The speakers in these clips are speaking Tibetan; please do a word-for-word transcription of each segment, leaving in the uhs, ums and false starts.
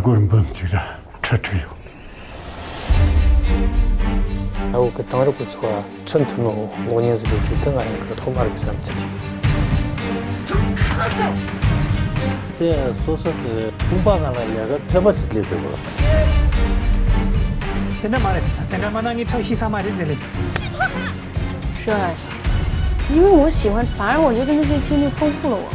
གུར་འབུམ་གཅིག་ར་ཁྲི་ཁྲི་ཡོད། ཨ་བོ་གི་དེང་རབས་ཀྱི་འཚོ་བ་ཁྲིམས་མཐུན་ནོ་གློག་བརྙན་ཟིག་ལས་རྒྱུ་དེ་ང་རང་གི་ཐོག་མ་རིག་བསམ་ཚུལ་རེད། དེ་སོ་སོ་གི་དཔུང་པ་སྒང་ལ་ལས་ཀ་ཐོན་པ་ཞིག་སླེབས་འདུག་གོ། དེ་འདྲ་མ་རེད་ཟེར། ད་དེ་འདྲ་མ་ན་ངས་ཁྲག་ཤི་ས་མ་རེད་དེ་ལས། 帅，因为我喜欢，反而我觉得那些经历丰富了我。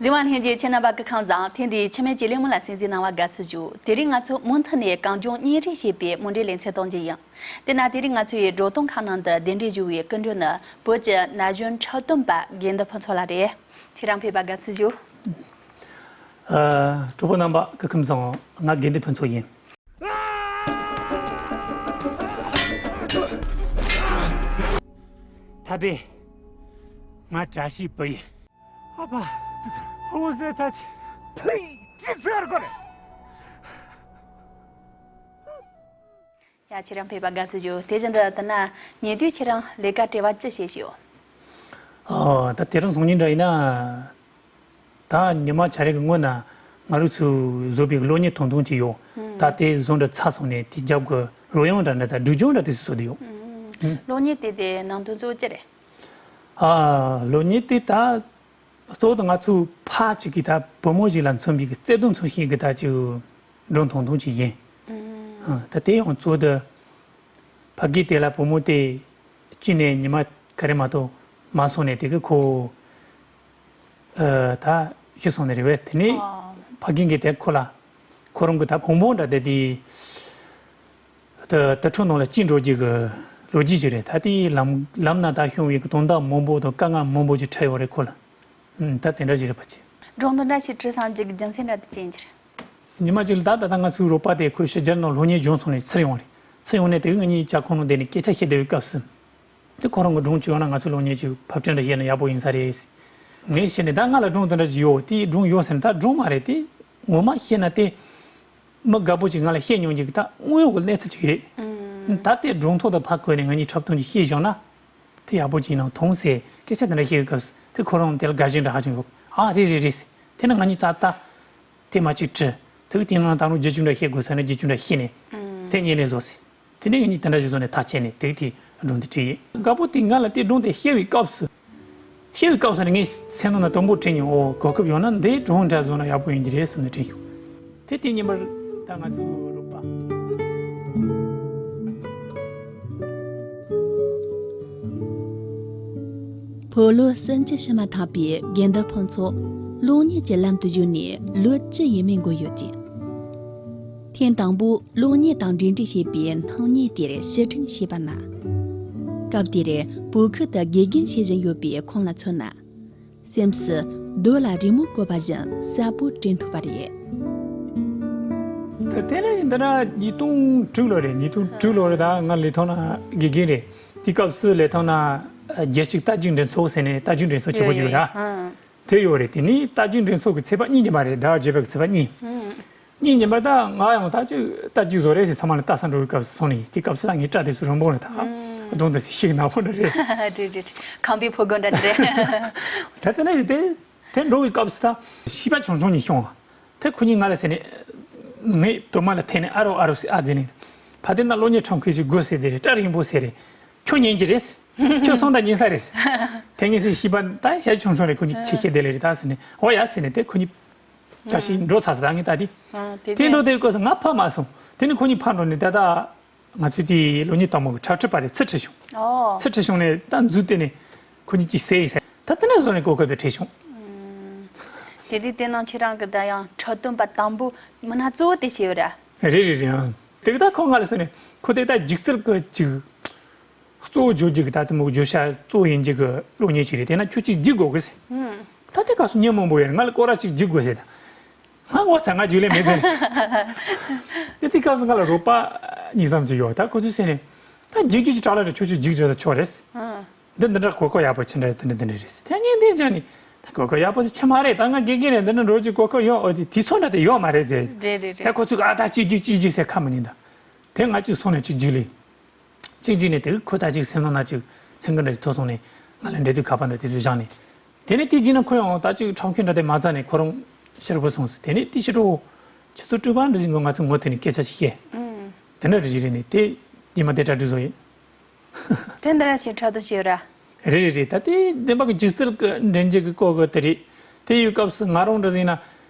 གཟིགས་མོ་ལྷན་རྒྱས་ཁྱེད་རྣམ་པ་སྐུ་ཁམས་བཟང་། ཐེངས་འདིའི་འཆི་མེད་ཀྱི་གླེང་མོལ་ལ་གསན་གཟིགས་གནང་བར་དགའ་བསུ་ཞུ། དེ་རིང་ང་ཚོ་མུ་མཐུད་ནས་གངས་ལྗོངས་གཉིས་རིག་ཞེས་པའི་མུ་འབྲེལ་ལེ་ཚན་གཏོང་རྒྱུ་ཡིན། དེ་ན་དེ་རིང་ང་ཚོ་ཡི་བགྲོ་གཏོང་ཁང་ནང་དུ་གདན་འདྲེན་ཞུ་བའི་སྐུ་མགྲོན་ནི་བོད་ཀྱི་ན་གཞོན་འཁྲབ་སྟོན་པ་དགེ་འདུན་ཕུན་ཚོགས་ལགས་རེད། ཁྱེད་རང་ཕེབས་པར་དགའ་བསུ་ཞུ། ཨ། གྲོགས་པོ་རྣམ་པ་སྐུ་ཁམས་བཟང་། ང་དགེ་འདུན་ཕུན་ཚོགས་ཡིན། ཐ་པེ། ང་བཀྲ་ཤིས་བུ་ཡིན། ཨ་ཕ། ཨོ་ཟེར་ཚ་དེ། ཕི། ཅི་ཟེར་གོ་རེད། ཡ། ཁྱེད་རང་ཕེབས་པར་དགའ་བསུ་ཞུ། དེ་བཞིན་དུ་དེ་ན་ཉེ་དུས་ཁྱེད་རང་ལས་ཀ་བྲེལ་བ་ཅི་བྱེད་བཞིན་ཡོད། ཨོ། ད་དེ་རིང་སང་ཉིན་འདྲ་ཡིན་ན། ད་ཉི་མ་ཆ་རེ་གི་སྔོན་ན་ང་རང་ཚོས་བཟོས་པའི་གློག་བརྙན་ཐུང་ཐུང་ཅིག་ཡོད། ད་དེ་བཟོ་འདྲ་ཚར་སོང་ནས་དེ་རྒྱབ་གི་རོལ་དབྱངས་འདྲ་འདྲ་དང་སྒྲིག་སྦྱོར་འདྲ་དེ་ཚོ་བཟོ་བསྡད་ཡོད། གློག་བརྙན་དེ་དེ་ནང་དོན་གཙོ་བོ་ཅི་རེད། ཨ། གློག་བརྙན་དེ་ད་གཙོ་བོ་ད་ང་ཚོ་ཕ་གཅིག་གིས་ད་བུ་མོ་ཞིག་ལ་མཚོན་པའི་གི་བརྩེ་དུང་མཚོན་བྱེད་གི་ད་ཅིག་སྒྲུང་ཐུང་ཐུང་ཅིག་ཡིན། ཨ། ད་དེ་ཡང་གཙོ་བོ་ད་ཕ་གི་དེ་ལ་བུ་མོ་དེ་སྐྱེས་ནས་ཉི་མ་ག་རེ་མ་གཏོགས་མ་སོང་ནས་དེ་གི་ཁོ། ཨ། ད་ཤི་སོང་ནི་རེད་པས། དེ་ནས་ཨ། ཕ་རྒན་གྱིས་དེ་ཁོ་ལ་ཁོ་རང་གི་ད་བུ་མོ་འདྲ་དེ་དེ་ད་དུར་ཁྲོད་ནང་ལ་སྐྱེས་འགྲོ་རྒྱུ་གི་ལོ་རྒྱུས་ཅིག་རེད། ད་དེའི་ལམ་ལམ་ན་ད་བྱུང་བའི་གི་དོན་དག་མང་པོ་དང་དཀའ་ངལ་མང་པོ་ཅིག་འཕྲད་ཡོད་རེད་ཁོ་ལ། ཨུམ། ད་དེ་འདྲ་ཞིག་རེད་པ་ཅི། སྒྲུང་དེ་འདྲ་ཞིག་བྲིས་བསམ་རྒྱུ་གི་རྒྱུ་མཚན་འདྲ་དེ་ཅི་ཡིན་གྱི་རེད། ཉི་མ་གཅིག་ལ་ད་ད་ལྟ་ང་ཚོའི་རོགས་པ་དེ་ཁོས་ཕྱི་རྒྱལ་ནང་སློབ་གཉེར་སྦྱོང་སོང་ནས་ཚུར་ཡོང་རེད། ཚུར་ཡོང་ནས་དེ་གི་ང་གཉིས་ཇ་ཁང་ནང་བསྡད་ནས་སྐད་ཆ་བཤད་བསྡད་པའི་སྐབས་སུ། དེ་ཁོ་རང་གི་སྒྲུང་ཅིག་ཡོང་ན་ང་ཚོའི་སློབ་གཉེར་ཅིག་ཕབ་སྐྲུན་འདྲ་བྱས་ན་ཡག་པོ་ཡིན་ས་རེད། ངས་བཤད་ནས་ད་ང་ལ་སྒྲུང་དེ་འདྲ་ཅིག་ཡོད། དེའི་སྒྲུང་ཡོད་ཟེར་ན་ད་སྒྲུང་མ་རེད་དེ། ངོ་མ་བཤད་ན་དེ་མི་དགའ་པོ་ཅིག་ང་ལ་བཤད་མྱོང་རྒྱུ་གི་ད་དངོས་ཡོད་ཀྱི་གནས་ཚུལ་ཅིག་རེད། ད་དེ་སྒྲུང་ཐོག་ཏུ་ཕབ་བཀོད་ནས་ང་གཉིས་འཁྲབ་སྟོན་ཅིག་བཤད་བཞག་ན། དེ་ཡག་པོ་ཅིག་ཡིན་ན་མཐོང་ཟེར་སྐད་ཆ་དེ་འདྲ་བཤད་པའི་སྐབས་སུ་དེ་ཁོ་རང་དེ་ལ་དགའ་ཞེན་འདྲ་ཧ་ཅང་ཡོད། ཨ་རེད་རེད་རེད་ཟེར། དེ་ན་ང་གཉིས་ད་ལྟ་དེ་མ་གཅིག་བྲིས། དེ་གི་དེ་ནང་ད་རུང་བརྒྱད་ཅུ་འདྲ་བཤད་དགོས་ས་ན་བརྒྱད་ཅུ་འདྲ་བཤད་ནས་དེ་ཉན་ནས་བཟོ་ཟེར། དེ་ནས་ངེད་གཉིས་དེ་འདྲ་ཞིག་བཟོ་ནས་ཐག་བཅད་ནས་དེ་གི་དེ་སྒྲུང་དེ་བྲིས་ཡིན། དགའ་པོ་དེ་ང་ལ་དེ་སྒྲུང་དེ་བཤད་པའི་སྐབས་སུ། བཤད་པའི་སྐབས་སུ་ནི་ངའི་སེམས་ནང་ན་དུམ་བུ་དྲན་ཡོང་། ཨོ་གོ་སྐབས་ཡོང་ན་འདི་སྒྲུང་འདྲ་བཟོ་ན་ཡག་པོ་ཡིན་གྱི་རེད་བསམ་ནས་དྲན་བྱུང་། དེ་དེ་ཉིན་པར་ད་ང་ཚོའི་རོགས་པ། བོད་ལོ་སུམ་ཅུ་ཕྱིན་མ་ཐག་པའི་དགེ་འདུན་ཕུན་ཚོགས་གློག་བརྙན་གྱི་ལམ་དུ་ཞུགས་ནས་ལོ་བཅུ་ཡས་མས་འགོར་ཡོད་ཅིང་། ཐེངས་དང་པོ་གློག་བརྙན་དང་འབྲེལ་འདྲིས་བྱས་པའི་སྣང་བརྙན་དེར་ཕྱིར་དྲན་བྱས་པ་ན། སྐབས་དེར་བོད་ཁུལ་དུ་དགེ་རྒན་བྱེད་བཞིན་ཡོད་པའི་ཁོང་ལ་མཚོན་ན། སེམས་སུ་རྡོ་ལ་རི་མོ་བཀོད་པ་བཞིན་གསལ་པོར་དྲན་ཐུབ་པ་རེད། དེ་ནས་འདི་ན་ཉིས་སྟོང་དྲུག་ལོ་རེད། ཉིས་སྟོང་དྲུག་ལོ་རེད། ད་ང་ལི་ཐང་ན་དགེ་རྒན་རེད། དེ་སྐབས་སུ་ལི་ཐང་ན་རྒྱལ་གཅེས་རྟ་རྒྱུག་འགྲན་ཚོགས་ཟེར་ནས་རྟ་རྒྱུག་འགྲན་ཚོགས་བྱེད་པོ་ཅིག་ཡོད་ར། དེ་ཡོད་རེད། དེ་ནས་རྟ་རྒྱུག་འགྲན་ཚོགས་ཀྱི་ཚེས་པ་གཉིས་ཉིན་པ་རེད། ཟླ་བ་བརྒྱད་པའི་ཚེས་པ་གཉིས། གཉིས་ཉིན་པ་ད་ང་ཡང་ད་ཅིག་རྟ་རྒྱུག་བཟོ་རེད་ཟེར་ཚང་མ་ལ་རྟ་ས་འགྲོ་བའི་སྐབས་སུ་སོང་ནས། དེ་སྐབས་སུ་ད་ངའི་སྐྲ་དེ་ཚོ་རིང་པོ་རེད། ད་གདོང་དེ་ཚོ་ཤིག་ནག་པོ་འདྲ་རེད། རེད་རེད་རེད། ཁམས་པའི་ཕོ་རྒོད་འདྲ་དེ་རེད། ད་དེ་ནས་དེ་དེ་འགྲོ་བའི་སྐབས་སུ་ད་བྱིས་པ་ཆུང་ཆུང་གཉིས་བྱུང་བ། དེ་ཁོ་གཉིས་ང་ལ་ཟེར་ནས། ངའི་དུ་མ་ལ་འཐེན་ནས་ཨ་རོ་ཨ་རོ་ཟེར། ཨ་ཟེར་ནས། ཕ་དེ་ན་གློག་བརྙན་འཁྲབ་མཁན་ཞིག་དགོས་ཟེར་དེ་རེད། སྐྲ་རིང་པོ་ཟེར་རེད། ཁྱོད་ཉན་གྱི་རེད། ཁྱོད་སོང་ད་ཉན་ས་རེད། དེ་ངས་ཟེར། བྱིས་པ་ད་ཞག་ཆུང་ཆུང་རེད། ཁོ་གཉིས་ཆེ་ཤེལ་དེ་ལས་རེད་ད་ཟེར་ནས། འོ་ཡ་ཟེར་ནས་དེ་ཁོ་གཉིས་བཀྲ་ཤིས་འགྲོ་ཚར་ཟེར། ད་ངས་ད་དེ། ཨ། དེ་དེ་འགྲོ་དེའི་སྐབས་སུ་ང་ཕར་མ་སོང་། དེ་ནས་ཁོ་གཉིས་ཕར་འགྲོ་ནས་ད་ད་ང་ཚོའི་དེའི་གློག་བརྙན་དང་པོ་གི་འཁྲབ་ཁྲིད་པ་དེ་ཚུར་ཁྲིད་བྱུང་། ཨོ། ཚུར་ཁྲིད་བྱུང་ནས་ད་མཛུབ་བསྟན་ནས་ཁོ་གཉིས་ཀྱིས་ཟེར་ཡིན་ཟེར། ད་དེ་ནས་བཟུང་ནས་གོ་སྐབས་དེ་འཕྲད་བྱུང་། ཨུམ། དེ་དུས་དེ་ནང་ཁྱེད་རང་གི་ད་ཡང་འཁྲབ་སྟོན་པ་དང་པོ་མི་སྣ་གཙོ་བོ་དེ་བྱས་ཡོད་ར། རེད་རེད་རེད། ཨང་། དེ་གི་ད་ཁོ་ང་ལ་ཟེར་ནས། ཁོ་དེ་ད་སྒྱུ་རྩལ་གི་ཅིག་གཙོ་བོ་བརྗོད་རྒྱུ་གི་ད་ཙམ་མོ་བརྗོད་བྱ་གཙོ་བོ་ཡིན་རྒྱུ་གི་གློག་བརྙན་ཅིག་རེད། དེ་ན་ཁྱོད་ཅིག་སྒྱུག་དགོས་གི་ཟེར། ཨུམ། ད་དེ་སྐབས་སུ་མྱི་མང་པོ་ཡོད་རེད། ང་ལ་སྐོར་ར་ཅིག་སྒྱུག་དགོས་ཟེར། ད་ང་ངོ་ཚ། ང་སྒྱུག་ལེ་མེད་ཟེར། དེ་དེ་སྐབས་སུ་ང་ལ་རོགས་པ་གཉིས་ཙམ་ཅིག་ཡོད། ད་ཁོ་ཚོས་ཟེར་ནས། ད་སྒྱུག་རྒྱུ་ཅིག་དྲག་ལ་རེད། ཁྱོད་ཅིག་སྒྱུག་བྱས་ད་ཆོག་རེད་ཟེར། ཨུམ། འདི་འདི་འདྲ་གོ་སྐབས་ཡག་པོ་ཅི་འདྲ་རེད། དེ་འདྲ་དེ་འདྲ་རེད་ཟེར། དེ་ངས་འདི་བྱས་ནས་ད་གོ་སྐབས་ཡག་པོ་ཅིག་ཆགས་མ་རེད། ད་ང་དགེ་རྒན་རེད། འདི་འདྲ་འགྲོ་རྒྱུ་གོ་སྐབས་ཡོད། འོ་དེ་དུས་ཚོད་འདྲ་དེ་ཡོད་མ་རེད་ཟེར། རེད་རེད་རེད། ད་ཁོ་ཚོས་ཨ་ད་ཅིག་སྒྱུག་ཅིག་སྒྱུག་ཟེར་ཁ་མི་ཉན། ད་དེ་ང་ཅིག་སོང་ནས་ཅིག་སྒྱུག་ལེ། གཅིག་གཅིག་ནས་དེ་ཁོ་ད་ཅིག་སེམས་ནང་ན་ཅིག་སེམས་ཁུར་འདྲ་ཞིག་ཐོག་སོང་ནས་ང་ལ་འབྲེལ་མཐུད་ཁ་པར་འདྲ་དེ་ཚོ་བཞག་ནས། དེ་ནས་དེ་རྗེས་ན་ཁོ་ཡང་ད་ཅིག་འཁྲབ་མཁན་འདྲ་དེ་མ་རྩ་ནས་ཁོ་རང་ཕྱིར་བུད་སོང་ཟེར། དེ་ནས་དེ་ཕྱི་དྲོ་ཆུ་ཚོད་དྲུག་པ་འདྲ་ཞིག་ང་ཚོ་ངོ་ཐུག་ནས་སྐད་ཆ་ཞིག་བཤད། དེ་འདྲ་རེ་ཞིག་རེད། ནས་དེ་རྗེས་མ་དེ་གྲ་སྒྲིག་བཟོ་ཡིན། དེ་འདི་ར་ཞིག་འཁྲབ་སྟོན་བྱས་ཡོད་ར། རེད་རེད་རེད། ད་དེ་བདེན་པ་གི་སྒྱུ་རྩལ་གི་འདྲེན་བྱེད་གི་སྐོར་གི་དེ་རེད། དེ་ཡོད་སྐབས་སུ་ང་རང་འདྲ་ཟིག་ཡིན་ན།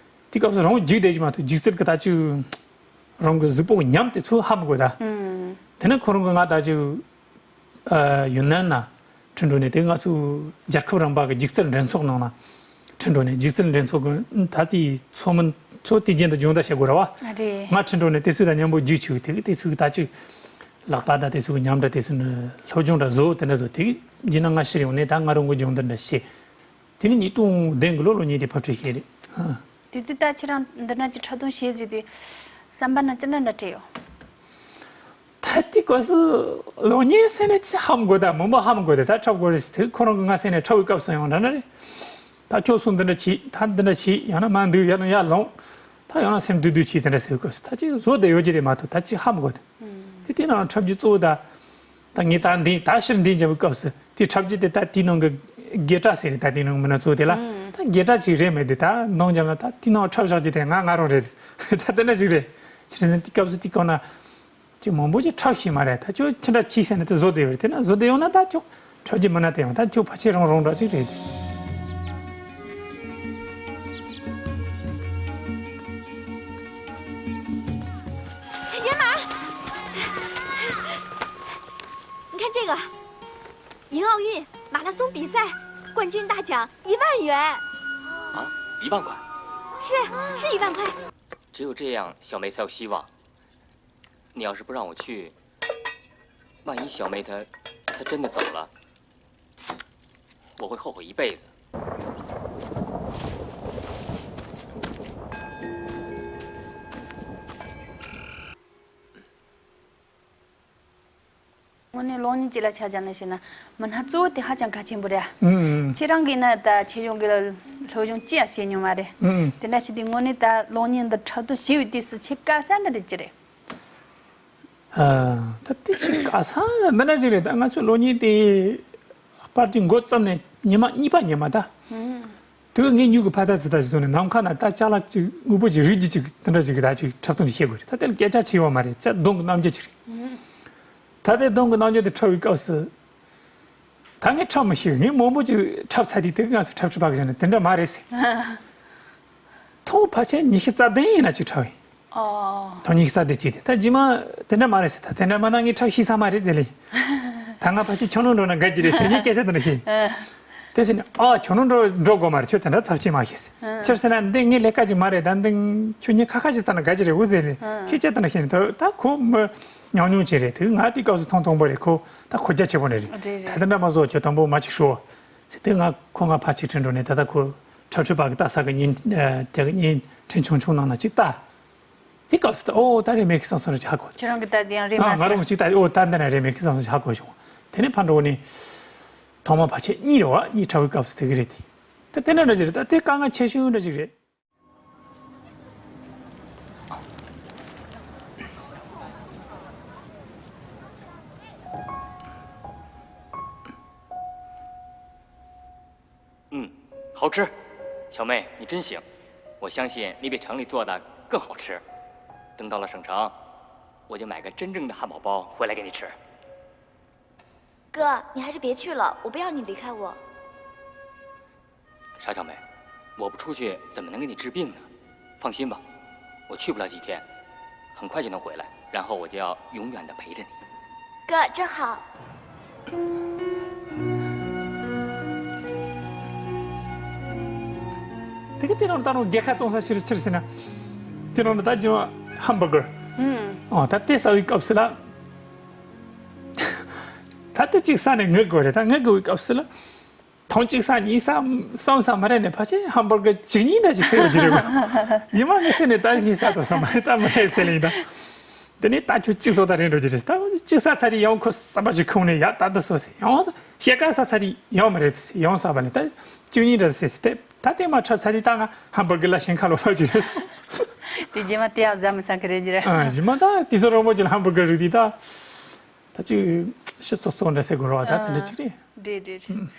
དེ་སྐབས་སུ་རང་རྒྱུགས་བསྡད་རྒྱུ་མ་གཏོགས་སྒྱུ་རྩལ་གི་ད་ཅིག་རང་གི་གཟུགས་པོ་ཉམས་དེ་ཚོ་ཧ་མི་གོ་ད། དེ་ནས་ཁོ་རང་གི་ང་ད་ཅིག་ཨ་ཡུན་ནན་ན་ཁྲིད་འགྲོ་ནས། དེ་ང་ཚོའི་རྒྱལ་ཁབ་རིམ་པ་གི་སྒྱུ་རྩལ་འགྲན་ཚོགས་ནང་ན་ཁྲིད་འགྲོ་ནས། སྒྱུ་རྩལ་འགྲན་ཚོགས་གི་ད་དེའི་ཚོགས་མི་ཚོ་དེ་རྗེས་འདི་སྦྱོང་བརྡར་བྱེད་དགོས་ར་བ། ཨ་རེད། ང་ཁྲིད་འགྲོ་ནས་དེ་ཚོ་དང་མཉམ་པོ་རྒྱུགས་བྱས། དེ་གི་དེ་ཚོ་གི་ད་ཅིག་ལག་པ་དང་དེ་ཚོ་གི་ཉམས་འདྲ་དེ་ཚོ་ནི་སློབ་སྦྱོང་འདྲ་བཟོ། དེ་འདྲ་བཟོ། དེ་གི་རྗེས་ན་ང་ཕྱིར་ཡོང་ནས་ད་ང་རང་གི་སྦྱོང་བརྡར་འདྲ་བྱས། དེ་ནས་ཉིས་སྟོང་བདུན་གི་ལོ་ལོ་གཉིས་དེ་ཕར་འཁྲིད་བྱས་རེད། ཨ། དེ་དུས་ད་ཁྱེད་རང་འདི་འདྲ་ཅིག་འཁྲབ་སྟོན་བྱེད་ཟེར་དུས་བསམ་པ་ན་ཅི་འདྲ་འདྲ་སྤྲད་ཡོད། ད་དེ་སྐབས་སུ་གློག་བརྙན་ཟེར་ནས་ཅི་ཧ་མི་གོ། ད་མང་པོ་ཧ་མི་གོ། དེ་ད་འཁྲབ་དགོས་རེད་ཟེར་དུས་ཁོ་རང་གི་ང་ཟེར་ནས་འཁྲབ་པའི་སྐབས་སུ་ཡང་འདྲ་འདྲ་རེད། ད་ཁྱོད་ཚོ་འདི་འདྲ་བྱེད། ད་འདི་འདྲ་བྱེད། ཡང་ན་མར་འདུག་ཡང་ན་ཡར་ལོངས། ད་ཡང་ན་སེམས་སྡུག་སྡུག་བྱེད། དེ་འདྲ་ཟེར་བའི་སྐབས་སུ་ད་ཅིག་བཟོ་བསྡད་ཡོད་ཀྱི་རེད་མ་གཏོགས་ད་ཅིག་ཧ་མི་གོ། དེ་དེ་ནང་འཁྲབ་རྒྱུ་གཙོ་བོ་ད། ད་ངས་ད་འདི་ད་ཕྱིར་འདི་འཇབ་པའི་སྐབས་སུ་དེ་འཁྲབ་རྒྱུ་དེ་ད་དེའི་ནང་གི་དགེ་གྲགས་ཟེར་རེད། ད་དེའི་ནང་མི་སྣ་གཙོ་བོ་དེ་ལ་ད་དགེ་གྲགས་ཅིག་རེད་མེད་དེ་ད་འདང་རྒྱབ་ན། ད་དེའི་ནང་འཁྲབ་བཞག་རྒྱུ་དེ་ང་ང་རང་རེད། ད་དེ་འདྲ་ཅིག་རེད། ཕྱིར་འདི་སྐབས་སུ་དེ་གོ་ན། ཅིག་མང་པོ་ཅིག་འཁྲབ་ཤེས་མ་རེད། ད་ཁྱོད་ཅི་འདྲ་བྱེད་ཟེར་ན་དེ་བཟོ་བསྡད་ཡོད་རེད། དེ་ན་བཟོ་བསྡད་ཡོང་ན་ད་ཁྱོད་འཁྲབ་རྒྱུ་མི་སྣ་དེ་ཡང་ད་ཁྱོད་ཕལ་ཆེར་རང་རང་འདྲ་ཅིག་རེད། ཡོད་མ། 你看这个，银奥运马拉松比赛冠军大奖一万元。啊，一万块？是，是一万块。只有这样，小梅才有希望。你要是不让我去，万一小梅她，她真的走了，我会后悔一辈子。 དངོས་གནས་གློག་བརྙན་ཅིག་ལ་ཆ་བཞག་ནས་བཤད་ན་མི་སྣ་གཙོ་བོ་དེ་ཧ་ཅང་གལ་ཆེན་པོ་རེད། ཨང་། ཁྱེད་རང་གིས་ན་ད་ཆེད་སྦྱོང་གི་སློབ་སྦྱོང་ཅི་ཡང་བྱེད་མྱོང་མ་རེད། ཨང་། དེ་འདྲ་ཞིག་དུས་དངོས་གནས་ད་གློག་བརྙན་འདི་འཁྲབ་སྟོན་བྱེད་པའི་དུས་སུ་ཆེས་དཀའ་ས་འདྲ་དེ་ཅི་རེད། ཨ། ད་དེ་ཆེས་དཀའ་ས་འདི་འདྲ་ཞིག་རེད། ད་ང་ཚོའི་གློག་བརྙན་དེ་པར་དེ་འགོ་བརྩམས་ནས་ཉི་མ་གཉིས་པ་ཉི་མ་ད། ཨང་། དེ་ངས་མྱུ་གུ་ཕ་ད་ཙི་ད་ཞིག་བཟོས་ནས་ནམ་མཁའ་ན་ད་ཅ་ལག་ཅིག་དངོས་པོ་ཅིག་རིལ་རྒྱུ་ཅིག་དེ་འདྲ་ཅིག་གི་ད་ཅིག་འཁྲབ་སྟོན་ཅིག་བྱེད་དགོས་རེད། ད་དེ་ལ་སྐད་ཆ་བྱེད་ཡོད་མ་རེད། ཅ་གདོང་གི་རྣམ་འགྱུར་ཅིག་རེད། ད་དེ་གདོང་གི་རྣམ་འགྱུར་དེ་འཁྲབ་པའི་སྐབས་སུ་ད་ངས་འཁྲབ་མི་ཤེས། ངས་མང་པོ་ཅིག་འཁྲབ་ཚར་དུས་དེ་ང་ཚོ་འཁྲབ་ཁྲིད་པ་གི་ཟེར་ནས་དེ་འདྲ་མ་རེད་ཟེར། ཐོག་ཕལ་ཆེར་ཉི་ཤུ་རྩ་བདུན་ཡིན་ན་ཅིག་འཁྲབ་ཡིན། ཨོ། ཐོག་ཉི་ཤུ་རྩ་བདུན་ཅིག་དེ་ད་རྗེས་མ་དེ་འདྲ་མ་རེད་ཟེར། ད་དེ་འདྲ་མ་ན་ངས་འཁྲབ་ཤེས་ས་མ་རེད་ཟེར་ལེ། ད་ང་ཕལ་ཆེར་ཁྱོད་རང་འགྲོ་ན་དགའ་གི་རེད་ཟེར་ངས་སྐད་ཆ་དེ་འདྲ་བཤད། དེ་ཟེར་ནས་ཨ་ཁྱོད་རང་འགྲོ་འགྲོ་དགོས་མ་རེད། ཁྱོད་དེ་འདྲ་ཚབས་ཆེ་མ་བཤད་ཟེར། ཨ། ཕྱིར་ཟེར་ན་འདི་ངའི་ལས་ཀ་ཅིག་མ་རེད། ད་འདི་ཁྱོད་ངའི་ཁ་ཁ་ཅིག་ཙམ་ན་དགའ་གི་རེད་འོ་ཟེར་ལེ། ཨ། ཁྱོད་སྐད་དེ་འདྲ་བཤད་ནས་ད་ད་ཁོ་མི་ཉུང་ཉུང་ཅིག་རེད། དེ་ང་དེ་སྐབས་སུ་ཐེངས་དང་པོ་རེད། ཁོ་ད་ཁོ་རྒྱ་ཆེ་པོ་ནས་རེད། རེད་རེད། ད་དེ་འདྲ་མ་བཟོ། ཁྱོད་དང་པོ་མ་ཅིག་ཤོག་ཟེར། དེ་ང་ཁོ་ང་ཕར་ཅིག་ཁྲིད་འགྲོ་ནས་ད་ལྟ་ཁོ་འཁྲབ་ཁྲིད་པ་གི་ལྟ་ས་གི་བརྙན་ཨ་དེ་གི་བརྙན་འཕྲིན་ཆུང་ཆུང་ནང་ན་ཅིག་ལྟ། དེ་སྐབས་སུ་ད་ཨོ་ད་རེད་མེད་གི་བསམ་སོང་རེད་ཧ་གོ། ཁྱེད་རང་གི་ལྟ་དེ་ཡང་རེད་མ་ཨ་ང་ཟེར། རང་གཅིག་ལྟ་ཨོ་ད་འདི་ན་རེད་མེད་གི་བསམ་སོང་ཧ་གོ་བྱུང་། དེ་ནས་ཕར་འགྲོ་ནས་ཐོག་མ་ཕལ་ཆེར་གཉིས་རེད་བ། གཉིས་འཁྲབ་པའི་སྐབས་སུ་དེ་གི་རེད་དེ། ད་དེ་འདྲ་འདྲ་ཅིག་རེད། ད་དེ་དཀའ་ངལ་ཆེ་ཤོས་འདྲ་ཅིག་རེད། 음, 好吃。小妹，你真行，我相信你比城里做的更好吃。等到了省城，我就买个真正的汉堡包回来给你吃。哥，你还是别去了，我不要你离开我。傻小妹，我不出去怎么能给你治病呢？放心吧，我去不了几天，很快就能回来，然后我就要永远的陪着你。哥，真好。 དེ་གི་དེ་ནང་ད་རུང་རྒྱལ་ཁ་བཙོང་ས་ཕྱིར་ཕྱིར་ཟེར་ན། དེ་ནང་ད་ཇི་མ་ཧམ་བར་གར། ཨང་། ཨོ་ད་དེ་ཟ་བའི་སྐབས་སུ་ལ། ད་དེ་གཅིག་ཟ་ནས་ངུ་དགོས་རེད། ད་ངུ་དགོས་པའི་སྐབས་སུ་ལ། ཐེངས་གཅིག་ཟ་གཉིས་ཟ་གསུམ་ཟ་མ་རེད་ནས་ཕལ་ཆེར་ཧམ་བར་གར་གཅིག་གཉིས་འདྲ་ཞིག་ཟས་ཡོད་ཀྱི་རེད་གོ། ཉི་མ་ངས་ཟས་ནས་ད་གཉིས་ཟ་དང་ཟ་མ་རེད་ད་མི་རེད་ཟེར་ལེ་ཡིན་ད། དེ་ནས་ད་ཁྱོད་གཅིག་ཟོ་ད་རན་འགྲོ་རྒྱུ་རེད། ད་གཅིག་ཟ་ཚར་དུས་ཡང་ཁོ་ཟ་བ་ཅིག་ཁུངས་ནས་ཡ་ད་ད་ཟོ་ཟེར། ཡང་ཤེལ་དཀར་ཟ་ཚར་དུས་ཡང་མི་རེད་ཟེར། ཡང་ཟ་བ་ལས་ད་བཅུ་གཉིས་འདྲ་ཟེར་ཟེར། ད་ད་དེ་མ་འཁྲབ་ཚར་དུས་ད་ང་ཧམ་བར་གར་ལ་ཞེན་ཁ་ལོག་ལོག་ཅིག་རེད་སོང་། དེ་རྗེས་མ་དེ་ཡང་ཟ་མི་ས་གི་རེད་ཀྱི་རེད། ཨ་རྗེས་མ་ད་དུས་ཚོད་རིང་པོ་ཅིག་ལ་ཧམ་བར་གར་རིག་དུས་ད་ ད་ཅིག་ཕྱི་ཙོག་ཙོག་འདྲ་ཟེར་དགོས་རེད་བ། ད་དེ་འདྲ་ཅིག་རེད། རེད་རེད་རེད།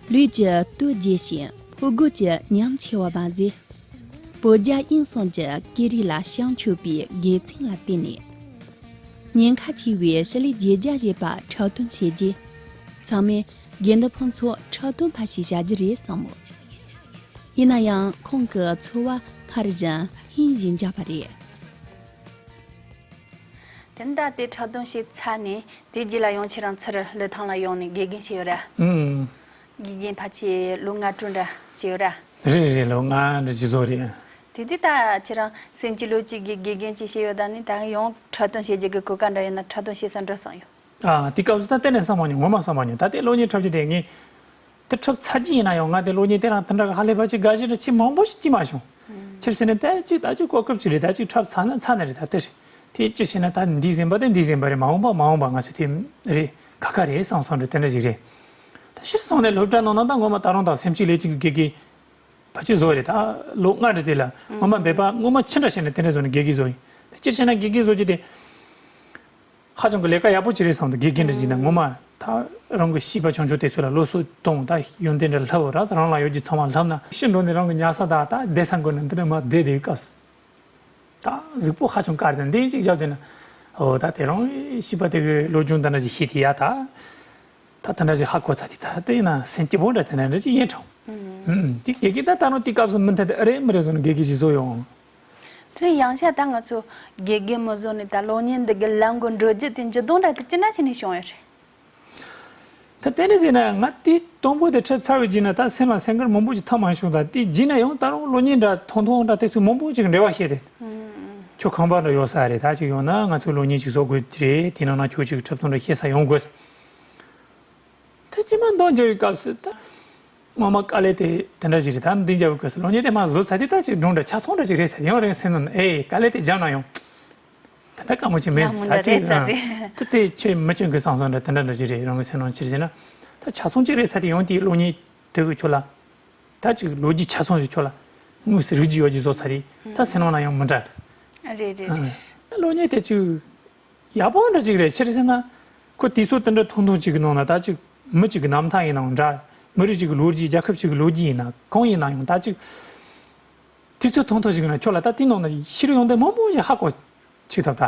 ལུས་ཀྱི་སྟོབས་རྒྱས་ཤིང་ཕོ་རྒོད་ཀྱི་ཉམས་ཆེ་བ་མ་ཟད། བོད་རྒྱ་དབྱིན་གསུམ་གྱི་སྐད་རིགས་ལ་བྱང་ཆུབ་པའི་དགེ་མཚན་ལ་བརྟེན་ནས། ཉེན་ཁ་ཆེ་བའི་ཞི་ལུའི་རྒྱུ་རྒྱ་བཞེས་པ་འཁྲབ་སྟོན་བྱས་རྗེས། ཚང་མས་དགེ་འདུན་ཕུན་ཚོགས་འཁྲབ་སྟོན་པ་ཞིག་བྱ་རྒྱུ་རེད་བསམ་མོད། ཡིན་ན་ཡང་ཁོང་གི་འཚོ་བ་སྔར་བཞིན་ཧིན་བཞིན་འཇགས་པ་རེད། དེ་ནས་ད་དེ་འཁྲབ་སྟོན་བྱས་ཚར་ནས་དེ་རྗེས་ལ་ཡང་ཁྱེད་རང་ཚུར་ལི་ཐང་ལ་ཡོང་ནས་དགེ་རྒན་བྱས་ཡོད་ར། ཨུམ། དགེ་རྒན་ཕལ་ཆེར་ལོ་ལྔ་དྲུག་འདྲ་བྱས་ཡོད་ར། རེད་རེད། ལོ་ལྔ་འདྲ་ཅིག་བཟོ་རེད། དེ་དུས་ད་ཁྱེད་རང་སེམས་ཀྱི་ལོ་གཅིག་གི་དགེ་རྒན་ཅིག་བྱས་ཡོད། ད་ནི་ད་ཡང་འཁྲབ་སྟོན་བྱེད་རྒྱུ་གི་གོ་སྐབས་འདྲ་ཡོད་ན་འཁྲབ་སྟོན་བྱེད་ས་འགྲོ་བསམ་ཡོད། ཨ། དེ་སྐབས་སུ་ད་གཏན་ནས་བསམ་མ་མྱོང་། ངོ་མ་བསམ་མ་མྱོང་། ད་ལྟའི་གློག་བརྙན་འཁྲབ་རྒྱུ་དེ་ངས་དེ་འཁྲབ་ཚར་རྗེས་ཡིན་ན་ཡང་ང་དེ་གློག་བརྙན་དེ་རང་དེ་འདྲ་གི་ཧ་ལས་པ་ཅིག་དགའ་ཞེན་འདྲ་ཅིག་མང་པོ་ཞིག་སྐྱེས་མ་བྱུང་། ཨུམ། ཕྱིར་ཟེར་ན་ད་ཅིག་ད་ཅིག་གོ་སྐབས་ཅིག་རེད། ད་ཅིག་འཁྲབ་ཚར་ན་ཚར་ནི་རེད། ད་དེ་རེད། དེ་ཅི་བྱས་ན་ད་འདི་ཟིན་པ་དེ་འདི་ཟིན་པ་རེད། མ་འོངས་པ་མ་འོངས་པ་ང་ཚོ་དེ་རེད། ཁ་ཁ་རེད་བསམ་སོང་རེད། དེ་འདྲ་ཞིག་རེད། ད་ཕྱིར་སོང་ནས་སློབ་གྲྭ་ནང་ན་ད་ངོ་མ་ད་རུང་ད་སེམས་ཅིག་ལས་ཅིག་གི་དགེ་རྒན་ཕལ་ཆེར་བཟོ་རེད། ད་ལོ་ལྔ་རེད། དེ་ལ་ངོ་མ་འབད་པ་ངོ་མ་ཅི་འདྲ་བྱས་ནས་དེ་འདྲ་བཟོ་ནས་དགེ་རྒན་བཟོ་ཡིན། ད་ཅི་བྱས་ན་དགེ་རྒན་བཟོ་རྒྱུ་དེ། ཧ་ཅང་གི་ལས་ཀ་ཡག་པོ་ཅིག་རེད་བསམ་འདུག་དགེ་རྒན་འདྲ་ཅིག་ན་ངོ་མ་ད་རང་གི་བྱིས་པ་ཆུང་ཆུང་དེ་ཚོ་ལ་སློབ་གསོ་གཏོང་། ད་ཡོན་ཏན་འདྲ་ལྷབ་ར། ད་རང་ལ་ཡོད་རྒྱུ་ཚང་མ་ལྷབ་ན་ཕྱིར་འགྲོ་ནས་རང་གི་ཉལ་ས་ད་ད་བསྡད་ས་འགོ་ནས་འདི་འདྲ་མ་བསྡད་དེའི་སྐབས་སུ་ད་གཟུགས་པོ་ཧ་ཅང་དཀར་དང་འདི་ཅིག་བརྒྱབ་བསྡད་ན། འོ་ད་དེ་རང་བྱིས་པ་དེ་གི་སློབ་སྦྱོང་ད་འདྲ་ཅིག་ཤེས་དེ་ཡ་ད། ད་ད་འདྲ་ཞིག་ཧ་གོ་ཚར་དེ་ད་དེ་ཡིན་ན་སེམས་སྐྱིད་པོ་འདྲ་དེ་འདྲ་འདྲ་ཅིག་ཡིན་དྲང་། ཨུམ། དེ་དགེ་རྒན་ད་ད་རུང་དེ་སྐབས་སུ་མུ་མཐུད་དེ་ཨ་རེ་མི་རེ་བཟོ་ནས་དགེ་རྒན་ཞིག་བཟོ་ཡོང་། དེ་རིང་ཡང་བསྐྱར་ད་ང་ཚོ་དགེ་རྒན་མི་བཟོ་ནས་ད་གློག་བརྙན་འདི་གི་ལམ་གི་འགྲོ་རྒྱུ་དེ་འགྱུར་ལྡོག་འདྲ་དེ་ཅི་འདྲ་བྱས་ནས་བྱུང་ཡོད་རེད། ད་དེ་འདྲ་ཟེར་ན་ང་དེ་དང་པོ་དེ་འཁྲབ་ཚར་བའི་རྗེས་ན་ད་སེམས་ལ་སེམས་ཁུར་མང་པོ་ཞིག་ཐོབ་མ་བྱུང་། ད་དེ་རྗེས་ན་ཡང་ད་རུང་གློག་བརྙན་འདྲ་ཐུང་ཐུང་འདྲ་དེ་ཚོ་མང་པོ་ཅིག་འབྲེལ་བ་བྱས་ཏེ། ཁྱོད་ཁང་པ་འདྲ་ཡོད་ས་རེད། ད་ཅིག་ཡོང་ན་ང་ཚོའི་གློག་བརྙན་ཅིག་བཟོ་དགོས་ཀྱི་རེད། དེ་ནང་ན་ཁྱོད་ཅིག་འཁྲབ་སྟོན་འདྲ་བྱེད་ས་ཡོང་དགོས། ད་ཅི་མ་འདང་རྒྱག་པའི་སྐབས་སུ་ད་ངོ་མ་དཀའ་ལས་དེ་དེ་འདྲ་ཞིག་རེད། ད་འདི་རྒྱག་པའི་སྐབས་སུ་གློག་བརྙན་དེ་མ་བཟོ་ཚར་དུས་ད་ཅིག་སྒྲུང་འདྲ་ཆ་ཚང་འདྲ་ཞིག་རེད་ཟེར། ཡང་རང་སེམས་ནང་ཨེ་དཀའ་ལས་དེ་རྒྱབ་ན་ཡང་དེ་འདྲ་དཀའ་མོ་ཅིག་མེད་ཡག་མོ་ཟེར། ད་འདྲ་ཅིག་རེད་ཟེར་ཟེར། ད་དེ་ཁྱོད་མི་སྐྱོན་གི་བསམ་བསམ་འདྲ་དེ་འདྲ་འདྲ་ཞིག་རེད། རང་གི་སེམས་ནང་ཕྱིར་བྱས་ན་ད་ཆ་ཚང་ཅིག་རེད་ཚར་དུས་ཡང་དེའི་གློག་བརྙན་དེ་གི་ཁྱོད་ལ་ད་ཅིག་ལོ་རྒྱུས་ཆ་ཚང་ཞིག་ཁྱོད་ལ་དངོས་སུ་རིག་རྒྱུ་ཡོད་ཅིག་བཟོ་ཚར་དུས་ད་སེམས་ནང་ལ་ཡང་མི་འདྲ། རེད་རེད་རེད། ད་གློག་བརྙན་དེ་ཅིག་ཡག་པོ་འདྲ་ཅིག་རེད། ཆི་རེད་ཟེར་ན། ཁོ་དུས་ཚོད་དེ་འདྲ་ཐུང་ཐུང་ཅིག་གི་ནང་ན་ད་ཅིག་མི་གཅིག་གི་རྣམ་ཐར་ཡིན་ནའང་འདྲ། མི་རིགས་གཅིག་གི་ལོ་རྒྱུས། རྒྱལ་ཁབ་གཅིག་གི་ལོ་རྒྱུས་ཡིན་ན་གང་ཡིན་ན་ཡང་ད་ཅིག་དུས་ཚོད་ཐུང་ཐུང་ཅིག་གི་ནང་ཁྱོད་ལ་ད་དེའི་ནང་ན་ཤེས་རིག་ཡོན་ཏན་མང་པོ་ཞིག་ཧ་གོ་ཆུག་ཐུབ། ད་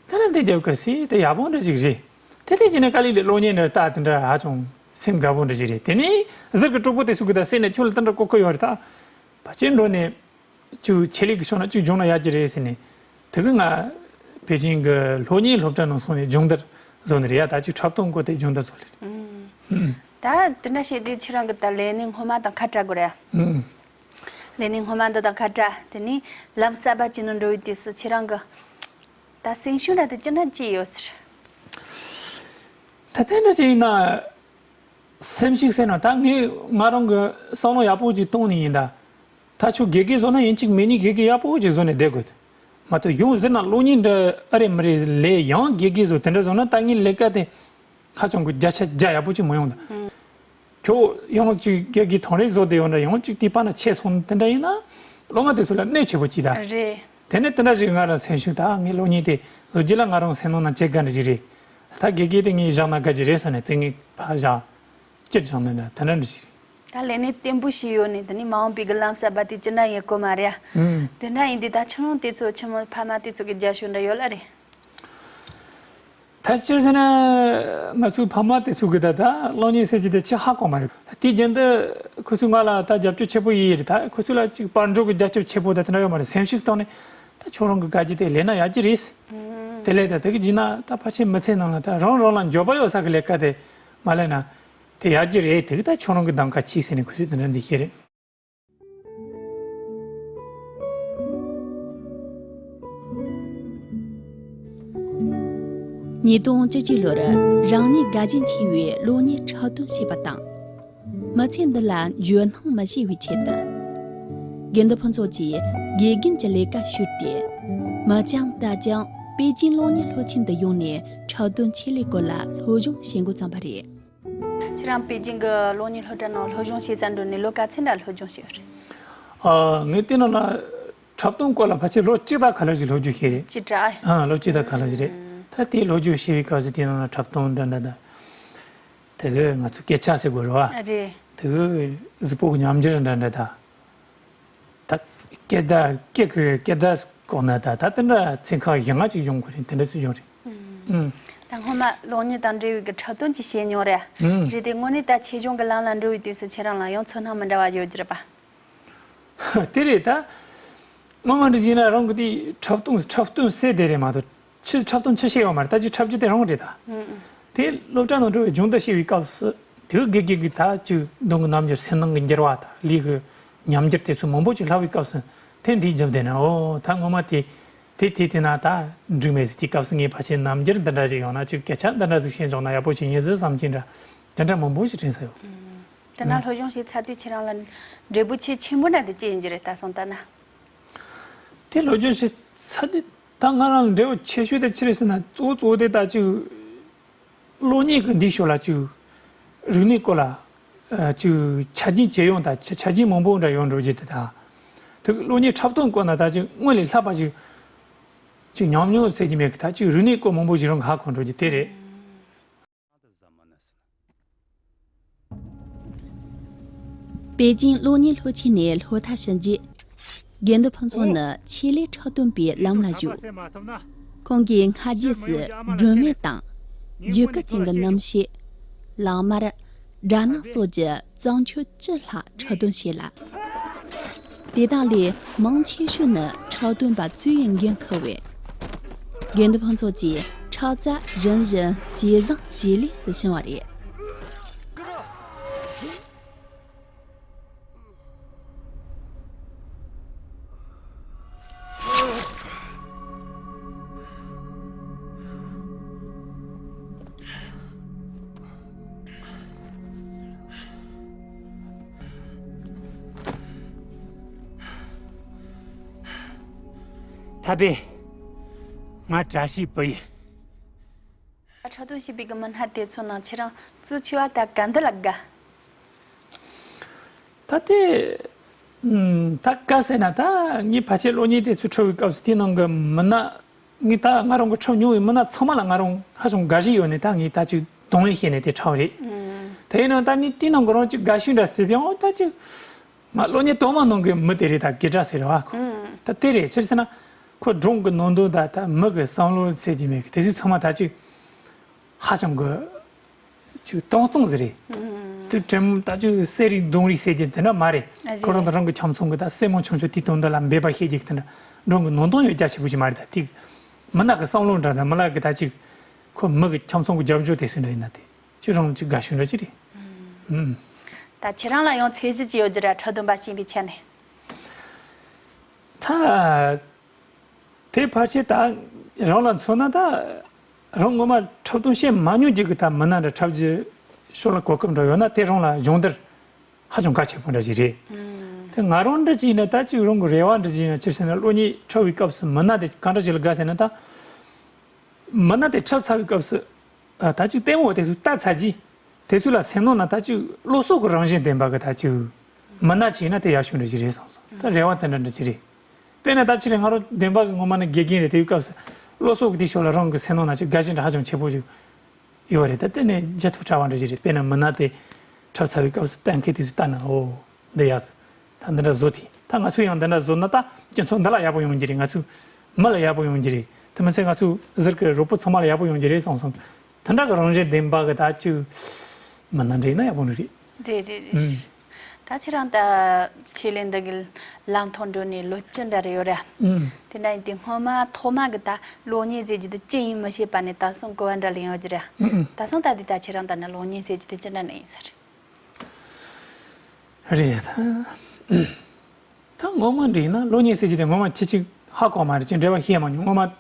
དེ་ནས་འདི་རྒྱབ་ཀ་སི་དེ་ཡག་པོ་འདྲ་ཅིག་རེད། དེ་ལས་ཀྱི་ནས་དཀའ་ལས་ལས་གློག་བརྙན་འདྲ་ལྟ་དེ་འདྲ་ཧ་ཅང་སེམས་དགའ་པོ་འདྲ་ཅིག་རེད། དེ་ནས་ཟུར་གི་གྲོགས་པོ་དེ་ཚོ་གི་ད་སེམས་ནས་ཁྱོད་ལ་དེ་འདྲ་གོ་གི་ཡོད་རེད། ད་ཕལ་ཆེར་འགྲོ་ནས། ཅིག་ཆེད་ལས་ཀྱི་ཕྱོགས་ན་ཅིག་སྦྱོང་ན་ཡག་གི་རེད་ཟེར་ནས། དེ་གི་ང་པེ་ཅིང་གི་སློབ་གཉེར་སློབ་གྲྭ་ནང་སོང་ནས་སྦྱོང་བརྡར་བཟོ་ནི་རེད་ཡ། ད་ཅིག་འཁྲབ་སྟོན་སྐོར་དེ་སྦྱོང་བརྡར་བཟོ་ལེ་རེད། ཨུམ། ད་དེ་འདྲ་བྱས་དུས་ཁྱེད་རང་གི་ད་ལས་གནས་སྔོན་མ་དང་ཁ་བྲལ་དགོས་རེད། ཨུམ། ལས་གནས་སྔོན་མ་འདི་དང་ཁ་བྲལ། དེ་ནས་ལམ་གསར་པ་ཅིག་ནང་འགྲོ་བའི་དུས་སུ་ཁྱེད་རང་གི་ད་སེམས་ཤུགས་འདྲ་དེ་ཅི་འདྲ་སྐྱེས་ཡོད་ཟེར། ད་དེ་འདྲ་ཅིག་ཡིན་ན། སེམས་ཤུགས་ཟེར་ན་ད་ངས་ང་རང་གི་བསམ་བློ་ཡག་པོ་ཅིག་གཏོང་ནི་ཡིན་ད། ད་ཁྱོད་དགེ་རྒན་བཟོ་ན་ཡིན་གཅིག་མིན་གཉིས་དགེ་རྒན་ཡག་པོ་ཅིག་བཟོ་ནས་བསྡད་དགོས། མ་གཏོགས་ཡང་ཟེར་ན་གློག་བརྙན་འདི་ཨ་རེ་མི་རེ་ལས་ཡང་དགེ་རྒན་བཟོ་དེ་འདྲ་བཟོ་ན་ད་ངའི་ལས་ཀ་དེ་ཧ་ཅང་གི་བརྒྱ་ཆ་བརྒྱ་ཡག་པོ་ཅིག་མི་ཡོང་ད། ཁྱོད་ཡང་གཅིག་དགེ་རྒན་ཐོན་རེ་བཟོ་བསྡད་ཡོད་འདྲ་ཡང་གཅིག་དེ་པ་ན་ཆད་སོང་དེ་འདྲ་ཡིན་ན་སློབ་མ་དེ་ཚོ་ལ་གནོད་ཆེ་པོ་ཅིག་ད། རེད། དེ་ནས་དེ་འདྲ་ཞིག་ང་རང་སེམས་ཤུགས་ད་ངའི་གློག་བརྙན་དེ་བཟོ་རྒྱུ་ལ་ང་རང་སེམས་ནང་ན་བྱེད་དགའ་འདྲ་ཞིག་རེད། ད་དགེ་རྒན་དེ་ངས་བཞག་ན་དགའ་གི་རེད་ཟེར་ནས་དེ་ངས་ཕར་བཞག་སྤྱིར་བཞག་ནས་འདྲ་དེ་འདྲ་འདྲ་ཞིག་རེད། ད་ལས་གནས་བརྟན་པོ་ཞིག་ཡོད་ནས་དེ་ནས་མ་འོངས་པའི་གི་ལམ་གསར་པ་དེ་ཅི་འདྲ་ཡིན་གོ་མ་རེད་ཨ། ཨུམ། དེ་འདྲ་ཡིན་དུས་ད་ཁྱོད་རང་དེ་ཚོ་ཁྱོད་མོ་ཕ་མ་དེ་ཚོ་གི་རྒྱབ་སྐྱོར་འདྲ་ཡོད་ལ་རེད། ད་སྤྱིར་ཟེར་ན་ང་ཚོའི་ཕ་མ་དེ་ཚོ་གི་ད་ད་གློག་བརྙན་ཟེར་གྱི་དེ་ཆེས་ཧ་གོ་མ་རེད། ད་དེའི་རྒྱུན་དུ་ཁོ་ཚོས་ང་ལ་ད་རྒྱབ་སྐྱོར་ཆེན་པོ་ཡིན་རེད། ད་ཁོ་ཚོ་ལ་ཅིག་པར་འགྲོ་གི་རྒྱབ་སྐྱོར་ཆེན་པོ་ད་དེ་འདྲ་ཡོད་མ་རེད། སེམས་ཤུགས་བཏང་ནས་ད་ཁྱོད་རང་གི་དགའ་རྒྱུ་དེ་ལས་ན་ཡག་གི་རེད། དེ་ལས་ད་དེ་གི་བྱས་ན་ད་ཕལ་ཆེར་མི་ཚེ་ནང་ལ་ད་རང་རང་ལ་འགྱོད་པ་ཡོད་ས་གི་ལས་ཀ་དེ་མ་ལས་ན་དེ་ཡག་གི་རེད། དེ་གི་ད་ཁྱོད་རང་གི་གདམ་ག་བྱོས་ཟེར་ནས་ཁོ་ཚོས་དེ་འདྲ་འདི་བཤད་རེད། ཉིས་སྟོང་བཅུ་གཅིག་ལོར་རང་ཉིད་དགའ་ཞེན་ཆེ་བའི་གློག་བརྙན་འཁྲབ་སྟོན་བྱས་པ་དང་། མི་ཚེ་འདི་ལ་འཇོན་སྣང་མི་བྱེད་པའི་ཆེད་དུ། དགེ་འདུན་ཕུན་ཚོགས་ཀྱིས་དགེ་རྒན་གྱི་ལས་ཀ་ཞུས་ཏེ། མི་བྱམས་རྟ་བྱམས་པེ་ཅིན་གློག་བརྙན་སློབ་ཆེན་དུ་ཡོང་ནས་འཁྲབ་སྟོན་ཆེད་ལས་སྐོར་ལ་སློབ་སྦྱོང་བྱེད་འགོ་བརྩམས་པ་རེད། ཁྱེད་རང་པེ་ཅིན་གྱི་གློག་བརྙན་སློབ་གྲྭ་ནང་སློབ་སྦྱོང་བྱེད་ས་འགྲོ་ནས་ལོ་ག་ཚོད་འདྲ་སློབ་སྦྱོང་བྱས་ཡོད་རེད། ཨ། ངས་དེ་ནང་ལ་འཁྲབ་སྟོན་སྐོར་ལ་ཕལ་ཆེར་ལོ་གཅིག་དང་ག་ལ་ཞིག་སློབ་སྦྱོང་བྱས་རེད། གཅིག་དྲ་ཨེ། ཨ། ལོ་གཅིག་དང་ག་ལ་ཞིག་རེད། ད་དེའི་སློབ་སྦྱོང་བྱེད་པའི་སྐབས་སུ་དེ་ནང་ལ་འཁྲབ་སྟོན་འདྲ་འདྲ་དང་། དེ་གི་ང་ཚོ་སྐད་ཆ་ཟེར་དགོས་རེད་བ། རེད། དེ་གི་གཟུགས་པོ་གི་ཉམས་འགྱུར་འདྲ་འདྲ་དང་། ད་སྐད་བརྡ་སྐད་ཀྱི་སྐད་བརྡ་སྐོར་ན་ད་ད་དེ་འདྲ་ཚན་ཁག་བཞི་ལྔ་ཅིག་ཡོང་གི་རེད། དེ་འདྲ་ཚོ་ཡོང་རེད། ཨུམ། ད་སྔོན་མ་གློག་བརྙན་དང་འབྲེལ་བའི་གི་འཁྲབ་སྟོན་ཅིག་བྱས་མྱོང་རེད། ཨུམ། རེད་དེ་དངོས་གནས་ད་ཆེད་སྦྱོང་གི་ལམ་ལ་འགྲོ་བའི་དུས་སུ་ཁྱེད་རང་ལ་ཡང་ཚོར་སྣང་མི་འདྲ་བ་ཡོད་ཀྱི་རེད་པ། དེ་རེད་ད། སྔོན་མ་འདྲ་བྱས་ན་རང་གི་དེ་འཁྲབ་སྟོན་འཁྲབ་སྟོན་ཟེར་དེ་རེད་མ་གཏོགས་ཕྱི་འཁྲབ་སྟོན་ཅི་བྱེད་ཡོད་མ་རེད། ད་ཅིག་འཁྲབ་རྒྱུ་དེ་རང་རེད་ད། ཨུམ་ཨུམ། དེ་སློབ་གྲྭ་ནང་འགྲོ་བའི་སྦྱོང་བརྡར་བྱེད་པའི་སྐབས་སུ་དེ་དགེ་རྒན་གྱིས་ད་ཅིག་གདོང་གི་རྣམ་འགྱུར་སེམས་ནང་གི་འགྱུར་བ་དང་ལུས་ཀྱི་ཉམས་འགྱུར་དེ་ཚོ་མང་པོ་ཅིག་ལྷག་པའི་སྐབས་སུ་དེ་འདིའི་རྒྱབ་དེ་ན་ཨོ་ད་ངོ་མ་དེ་དེ་དེ་དེ་ན་ད་འགྲིག་མེད་ཟིག་དེའི་སྐབས་སུ་ངས་ཕལ་ཆེར་རྣམ་འགྱུར་འདི་འདྲ་ཞིག་ཡོང་ན་ཅིག་སྐད་ཆ་འདི་འདྲ་ཟིག་བཤད་འཇོག་ན་ཡག་པོ་ཅིག་ཡིན་ཟིག་བསམ་གྱིན་འདྲ་དེ་འདྲ་མང་པོ་ཞིག་དྲན་ས་ཡོད། དེ་ན་སློབ་སྦྱོང་བྱས་ཚར་དུས་ཁྱེད་རང་ལ་འབྲས་བུ་ཆེས་ཆེན་པོ་འདྲ་དེ་ཅི་ཡིན་གྱི་རེད་ད་སོང་ལྟ་ན། དེ་སློབ་སྦྱོང་བྱས་ཚར་དུས་ད་ང་རང་ལ་འབྲས་བུ་ཆེ་ཤོས་དེ་ཅི་རེད་ཟེར་ན་གཙོ་བོ་གཙོ་བོ་དེ་ད་ཅིག་གློག་བརྙན་གྱི་འདིའི་ཕྱོགས་ལ་ཅིག་རིག་གནས་སྐོར་ལ་ཨ་ཅིག་ཆ་རྐྱེན་ཇེ་ཡོང་དང་ཆ་ཆ་རྐྱེན་མང་པོ་འདྲ་ཡོང་འགྲོ་རྒྱུ་དེ་དང་། དེ་གློག་བརྙན་འཁྲབ་སྟོན་སྐོར་ན་ད་ཅིག་སྔོན་ལས་ལྷག་པ་ཅིག་ཅིག་ཉམས་མྱོང་ཟེར་གྱི་མེད་གི་ད་ཅིག་རིག་གནས་སྐོར་མང་པོ་ཞིག་རང་གི་ཧ་གོ་འགྲོ་རྒྱུ་དེ་རེད། པེ་ཅིང་གློག་བརྙན་སློབ་ཆེན་ནས་སློབ་མཐར་ཕྱིན་རྗེས། དགེ་འདུན་ཕུན་ཚོགས་ནི་ཆེད་ལས་འཁྲབ་སྟོན་པའི་ལམ་ལ་ཞུགས། ཁོང་གིས་སྔ་རྗེས་སུ་སྒྲོན་མེ་དང་། རྒྱུད་སྐུད་སྟེང་གི་སྣུམ་ཞིག་གླང་དམར། སྦྲ་ནག་སོགས་ཀྱི་བརྩམས་ཆོས་བཅུ་ལྷག་འཁྲབ་སྟོན་བྱས་ལ། དེ་དག་ལས་མང་ཆེ་ཤོས་ནི་འཁྲབ་སྟོན་པ་ཚོས་འགན་འཁུར་བས། དགེ་འདུན་ཕུན་ཚོགས་ཀྱིས་འཁྲབ་རྩལ་རིམ་བཞིན་ཇེ་བཟང་ཇེ་ལེགས་སུ་ཕྱིན་པ་རེད། ཐ་པེ། ང་བཀྲ་ཤིས་བུ་ཡིན། འཁྲབ་སྟོན་བྱེད་པའི་གི་མི་སྣ་དེ་ཚོ་ནང་ཁྱེད་རང་གཙོ་ཆེ་བ་ད་ག་འདི་ལ་དགའ། ད་དེ། ཨུམ། ད་དགའ་ཟེར་ན་ད་ངས་ཕལ་ཆེར་གློག་བརྙན་དེ་ཚོ་འཁྲབ་པའི་སྐབས་སུ་དེའི་ནང་གི་མི་སྣ། ངས་ད་ང་རང་གི་འཁྲབ་མྱོང་བའི་མི་སྣ་ཚང་མ་ལ་ང་རང་ཧ་ཅང་དགའ་ཞེན་ཡོད་ནས་ད་ངས་ད་ཅིག་དང་བའི་ཤེས་ནས་དེ་འཁྲབ་པ་རེད། ཨུམ། དེ་ཡིན་ན་ད་ནི་དེའི་ནང་གི་རང་ཅིག་དགའ་ཤོས་འདྲ་ཟེར་ཡང་ད་ཅིག་ང་གློག་བརྙན་གཏོང་མ་གནང་གི་མི་དེ་རེད་ད་དགེ་གྲགས་ཟེར་བ་ཁོ། ཨུམ། ད་དེ་རེད་ཅི་ཟེར་ན། ཁོ་སྒྲུང་གི་ནང་དོན་ད་ད་མི་གི་བསམ་བློ་ཟེར་གྱི་མེད་གི་དེ་ཚོ་ཚང་མ་ད་ཅིག་ཧ་ཅང་གི་ཅིག་སྟོང་སྟོང་ཟིག་རེད། ཨུམ། དེ་དྲན་ད་ཅིག་གསེར་རིགས་མདུང་རིགས་ཟེར་གྱི་དེ་འདྲ་མ་རེད། ཨ་རེད། ཁོ་རང་དང་རང་གི་ཁྱིམ་ཚང་གི་ད་སྲས་མོ་ཆུང་ཆུང་དེའི་དོན་དག་ལ་འབད་པ་བྱེད་ཀྱི་དེ་འདྲ་སྒྲུང་གི་ནང་དོན་ཡོད་རྒྱ་ཆེ་པོ་ཞིག་མ་རེད་ད་དེ། མི་སྣ་གི་བསམ་བློ་འདྲ་ད་མི་སྣ་གི་ད་ཅིག་ཁོ་མི་གི་ཁྱིམ་ཚང་གི་རྒྱབ་ལྗོངས་དེ་ཚོ་འདྲ་ཡིན་ན་དེ་ཅིག་རང་ཅིག་དགའ་ཤོས་འདྲ་ཅིག་རེད། ཨུམ། ད་ཁྱེད་རང་ལ་ཡང་ཚད་གཞི་ཅིག་ཡོད་རྒྱུ་ར་འཁྲབ་སྟོན་པ་བྱེད་པའི་ཆ་ནས། ད། དེ་ཕལ་ཆེར་ད་རང་ལ་མཚོན་ན་ད་རང་ངོ་མ་འཁྲབ་སྟོན་བྱེད་མ་མྱོང་རྒྱུ་གི་ད་མི་སྣ་འདྲ་འཁྲབ་རྒྱུ་ཕྱོགས་ལ་གོ་སྐབས་འདྲ་ཡོད་ན་དེ་རང་ལ་སྦྱོང་བརྡར་ཧ་ཅང་གལ་ཆེན་པོ་འདྲ་ཞིག་རེད། ཨུམ། དེ་ང་རང་འདྲ་ཅིག་ཡིན་ན་ད་ཅིག་རང་གི་རེ་བ་འདྲ་ཅིག་ཡིན་ན་ཅི་ཟེར་ན་གློག་བརྙན་འཁྲབ་པའི་སྐབས་སུ་མི་སྣ་དེ་གང་འདྲ་ཞིག་ལ་དགའ་ཟེར་ན་ད། མི་སྣ་དེ་འཁྲབ་ཚར་བའི་སྐབས་སུ། ཨ། ད་ཅིག་ལྟད་མོ་དེ་ཚོ་ལྟ་ཚར་རྗེས། དེ་ཚོ་ལ་སེམས་ནང་ན་ད་ཅིག་བློ་སོགས་ཀྱི་རང་བཞིན་ལྡན་པ་གི་ད་ཅིག་མི་སྣ་ཅིག་ཡིན་ན་དེ་ཡག་ཤོས་འདྲ་ཅིག་རེད་བསམ་སོང་། ད་རེ་བ་དེ་འདྲ་འདྲ་ཅིག་རེད། དཔེར་ན་ད་ཅི་རེད་ང་རང་བདེན་པ་གི་ངོ་མ་ནི་དགེ་རྒན་རེད་དེའི་སྐབས་སུ་བློ་སོགས་ཀྱི་དེའི་ཕྱོགས་ལ་རང་གི་སེམས་ནང་ན་ཅིག་དགའ་ཞེན་འདྲ་ཧ་ཅང་ཆེ་པོ་ཅིག་ཡོད་རེད། ད་དེ་ནས་བརྗེད་ཐབས་བྲལ་བ་འདྲ་ཅིག་རེད། དཔེར་ན་མི་སྣ་དེ་འཁྲབ་ཚར་བའི་སྐབས་སུ་གཏན་འཁེལ་དེ་ཚོ་ལྟ་ན་ཨོ། འདི་ཡག་ད་འདི་འདྲ་བཟོ་དེ་ད་ང་ཚོས་ཡང་འདི་འདྲ་བཟོ་ན་ད་སྤྱི་ཚོགས་འདི་ལ་ཡག་པོ་ཡོང་གི་རེད། ང་ཚོའི་མི་ལ་ཡག་པོ་ཡོང་གི་རེད། དེ་མ་ཚད་ང་ཚོའི་ཟུར་གྱི་རོགས་པ་ཚང་མ་ལ་ཡག་པོ་ཡོང་གི་རེད་བསམ་སོང་། དེ་འདྲ་གི་རང་བཞིན་ལྡན་པ་གི་ད་ཅིག་མི་སྣ་འདྲ་ཡིན་ན་ཡག་པོ་འདྲ་རེད། རེད་རེད་རེད། ཨུམ། ད་ཁྱེད་རང་ད་ཆེད་ལས་འདི་གི་ལམ་ཐོག་འགྲོ་ནས་ལོ་བཅུ་འདྲ་རེ་ཡོད་ར། ཨུམ། དེ་འདྲ་ཡིན་དུས་སྔོན་མ་ཐོག་མ་གི་ད་གློག་བརྙན་ཟེར་རྒྱུ་དེ་ཅི་ཡིན་མི་ཤེས་པ་ནས་ད་སོང་གོ་བ་འདྲ་ལེན་ཡོད་ཀྱི་ར། ཨུམ་ཨུམ། ད་སོང་ད་དེ་ད་ཁྱེད་རང་ད་ནི་གློག་བརྙན་ཟེར་རྒྱུ་དེ་ཅི་འདྲ་ནས་ཡིན་ས་རེད། རེད་ད། ད་ངོ་མ་འདྲི་ན་གློག་བརྙན་ཟེར་གྱི་དེ་ངོ་མ་ཁྱེད་ཅིག་ཧ་གོ་མ་རེད། ཅིག་འབྲེལ་བ་བཤད་མ་མྱོང་། ངོ་མ་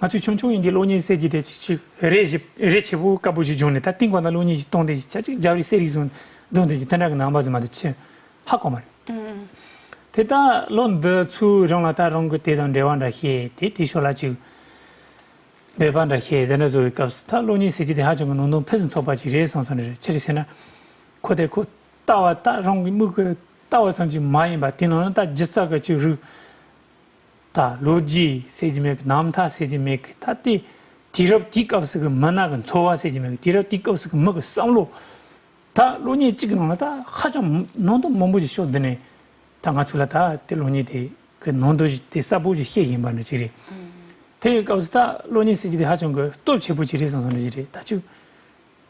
ང་ཚོས་ཆུང་ཆུང་ཡིན་དུས་གློག་བརྙན་ཟེར་གྱི་དེ་ཅིག་ཅིག་རས་ཞིབ་རས་ཆེ་པོ་དཀར་པོ་ཞིག་བྱུང་ནས་ད་སྟེང་གོ་ན་གློག་བརྙན་ཞིག་གཏོང་དེ་ཅིག་ཅིག་རྒྱབ་རི་སེ་རི་བཟུང་བརྡུང་དེ་ཅིག་དེ་འདྲ་གི་ནང་པ་ཟིག་མ་གཏོགས་ཆེ་ཧ་གོ་མ་རེད། ཨུམ། དེ་ད་ལོ་འདི་ཚོའི་རིང་ལ་ད་རང་གི་དེ་དང་འབྲེལ་བ་འདྲ་བཤད་དེ་དེ་ཕྱོགས་ལ་ཅིག་འབད་པ་འདྲ་བཤད་དེ་འདྲ་བཟོ་བའི་སྐབས་སུ་ད་གློག་བརྙན་ཟེར་གྱི་དེ་ཧ་ཅང་གི་ནང་དོན་ཕུན་སུམ་ཚོགས་པ་ཅིག་རེད་བསམ་སོང་རེད། ཆི་རེད་ཟེར་ན། ཁོ་དེ་ཁོ་ལྟ་བ་ད་རང་གི་མིག་གི་ལྟ་བ་ཙམ་གྱིས་མ་ཡིན་པ་དེ་ནང་ན་ད་སྒྱུ་རྩལ་གྱི་ཅིག་རིགས། ད་ལོ་རྒྱུས་ཟེར་གྱི་མེད་གི། རྣམ་ཐར་ཟེར་གྱི་མེད་གི། ད་དེ་དུས་རབས་དེའི་སྐབས་སུ་གི་མི་སྣ་གི་འཚོ་བ་ཟེར་གྱི་མེད་གི། དུས་རབས་དེའི་སྐབས་སུ་གི་མི་གི་བསམ་བློ། ད་གློག་བརྙན་གཅིག་གི་ནང་ལ་ད་ཧ་ཅང་ནང་དོན་མང་པོ་ཞིག་ཤོད་འདི་ནས་ད་ང་ཚོ་ལ་ད་དེ་གློག་བརྙན་དེ་གི་ནང་དོན་ཞིག་དེ་གསལ་པོ་ཞིག་བཤད་བཞིན་པ་འདྲ་ཅིག་རེད། དེ་ཡི་སྐབས་སུ་ད་གློག་བརྙན་ཟེར་གྱི་དེ་ཧ་ཅང་གི་སྟོབས་ཆེ་པོ་ཅིག་རེད་བསམ་སོང་འདྲ་ཅིག་རེད། ད་ཅིག་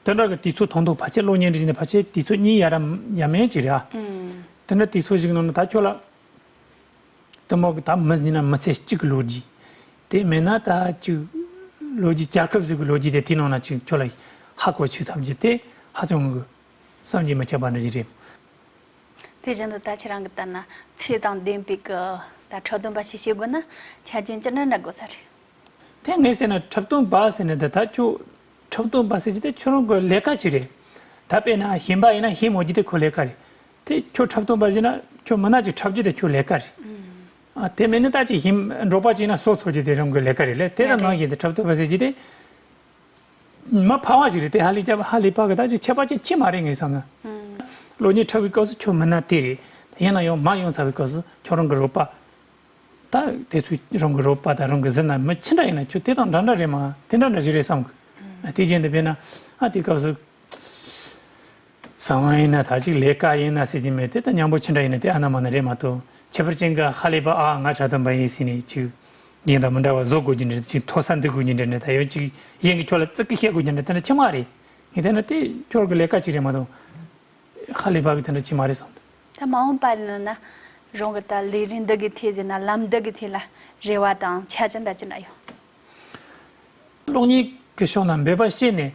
དེ་འདྲ་གི་དུས་ཚོད་ཐུང་ཐུང་ཕལ་ཆེར་གློག་བརྙན་འདྲ་ཅིག་ནས་ཕལ་ཆེར་དུས་ཚོད་གཉིས་ཡར་རམ་ཡར་མན་ཅིག་རེད་ཨ། དེ་འདྲ་དུས་ཚོད་ཞིག་ནང་ན་ད་ཁྱོད་ལ། དེ་མོ་གི་ད་མི་ཡིན་ན་མི་ཚེ་གཅིག་གི་ལོ་རྒྱུས། དེ་མེད་ན་ད་ཅིག་ལོ་རྒྱུས་རྒྱལ་ཁབ་ཟིག་གི་ལོ་རྒྱུས་དེ་དེའི་ནང་ན་ཅིག་ཁྱོད་ལ་ཧ་གོ་ཆུག་ཐབས་ཀྱི་དེ་ཧ་ཅང་གི་བསམ་གྱིས་མི་ཁྱབ་པ་འདྲ་ཞིག་རེད། དེ་བཞིན་དུ་ད་ཁྱེད་རང་གི་ལྟར་ན་ཚེ་དང་ལྡན་པའི་གི་ད་འཁྲབ་སྟོན་པ་ཞིག་བྱེད་དགོས་ན་ཆ་རྐྱེན་ཅི་འདྲ་འདྲ་དགོས་ས་རེད། དེ་ངས་ཟེར་ན་འཁྲབ་སྟོན་པ་ཟེར་ནས་ད་ད་ཁྱོད་འཁྲབ་སྟོན་པ་ཟེར་གྱི་དེ་ཁྱོད་རང་གི་ལས་ཀ་ཞིག་རེད། ད་དཔེར་ན་ཞིང་པ་ཡིན་ན་ཞིང་རྨོ་རྒྱུ་དེ་ཁོའི་ལས་ཀ་རེད། དེ་ཁྱོད་འཁྲབ་སྟོན་པ་ཟེར་ན་ཁྱོད་མི་སྣ་ཅིག་འཁྲབ་རྒྱུ་དེ་ཁྱོད་ལས་ཀ་རེད། ཨ་དེ་མིན་ན་ད་ཅིག་ཞིང་འབྲོག་པ་ཅིག་ཡིན་ན་སོ་འཚོ་རྒྱུ་དེ་རང་གི་ལས་ཀ་རེད་ལས། དེ་དང་ནང་བཞིན་དུ་འཁྲབ་སྟོན་པ་ཟེར་གྱི་དེ་མ་ཕལ་བ་ཞིག་རེད། དེ་ཧ་ལས་རྒྱབ་ཧ་ལས་པ་གི་ད་ཅིག་ཁྱད་པར་ཅན་ཅི་མ་རེད་ངས་བསམ་ན། གློག་བརྙན་འཁྲབ་པའི་སྐབས་སུ་ཁྱོད་མི་སྣ་དེ་རེད། ཡིན་ན་ཡང་མ་ཡོང་ཚར་བའི་སྐབས་སུ་ཁྱོད་རང་གི་རོགས་པ། ད་དེ་ཚོས་རང་གི་རོགས་པ་དང་རང་གི་གཟིགས་ན་མི་ཅི་འདྲ་ཡིན་ན་ཁྱོད་དེ་དང་འདྲ་འདྲ་རེད་མ་དེ་འདྲ་འདྲ་ཞིག་རེད་བསམ་གི། དེ་རྗེས་འདི་བས་ན་ཨ་དེ་སྐབས་སུ་བཟང་བ་ཡིན་ན་ད་ཅིག་ལས་ཀ་ཡིན་ན་ཟེར་གྱི་མེད། དེ་ད་མཉམ་པོ་ཅི་འདྲ་ཡིན་ན་དེ་ཨ་ན་མ་ན་རེད་མ་གཏོགས་ཁྱད་པར་ཅན་ག་ཧ་ལས་པ་ཨ་ང་འཁྲབ་སྟོན་པ་ཡིན་ཟེར་ནས་ཅིག་ཡིན་དང་མི་འདྲ་བ་བཟོ་དགོས་ཀྱི་འདྲ་ཅིག་མཐོ་ས་འདུག་དགོས་ཀྱི་འདྲ་འདྲ་ད་ཡོད་ཅིག་ཡིན་གི་ཁྱོད་ལ་ཙིག་གི་བཤད་དགོས་ཀྱི་འདྲ་དེ་འདྲ་ཅི་མ་རེད། ངས་བལྟས་ན་དེ་ཁྱོད་ཀྱི་ལས་ཀ་ཅིག་རེད་མ་གཏོགས། ཧ་ལས་པ་གི་དེ་འདྲ་ཅི་མ་རེད་བསམ་འདུག་ད་མ་འོངས་པ་ཡིན་ན་རང་གི་ད་ལས་རིགས་འདི་གི་ཐད་ཟེར་ན་ལམ་འདི་གི་ཐད་ལ་རེ་བ་དང་ཆ་རྐྱེན་འདྲ་ཅི་འདྲ་ཡོད། གློག་བརྙན་གི་ཕྱོགས་ན་འབད་པ་བྱས་ནས་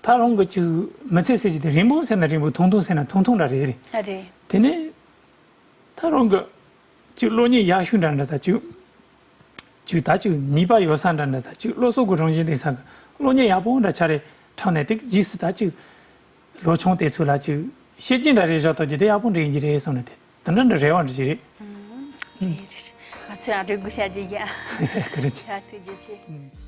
ད་རང་གི་ཅིག་མི་ཚེ་ཟེར་གྱི་དེ་རིང་པོ་ཟེར་ན་རིང་པོ་ཐུང་ཐུང་ཟེར་ན་ཐུང་ཐུང་འདྲ་རེད་རེད། ཨ་རེད། དེ་ནས་ད་རང་གི་ཅིག་གློག་བརྙན་ཡག་ཤོས་འདྲ་འདྲ་ད་ཅིག་ཅིག་ད་ཅིག་ནུས་པ་ཡོད་ས་འདྲ་འདྲ་ད་ཅིག་སློབ་གསོ་གི་རང་བཞིན་ལྡན་ས་གི་གློག་བརྙན་ཡག་པོ་འདྲ་ཆ་རེ་འཁྲབ་ནས་དེ་རྗེས་སུ་ད་ཅིག་ལོ་ཆུང་དེ་ཚོ་ལ་ཅིག་ཤེས་ཀྱིན་འདྲ་རེ་བཞག་ཐུབ་རྒྱུ་དེ་ཡག་པོ་འདྲ་ཡིན་གྱི་རེད་བསམ་ནས་དེ་དེ་འདྲ་འདྲ་རེ་བ་འདྲ་ཅིག་རེད། ཨུམ། རེད་རེད་རེད། ང་ཚོ་ཡང་རེ་སྒུག་བྱ་རྒྱུ་ཡིན། ག་རེ་ཅིག་ཡ་ཐུགས་རྗེ་ཆེ། ཨུམ།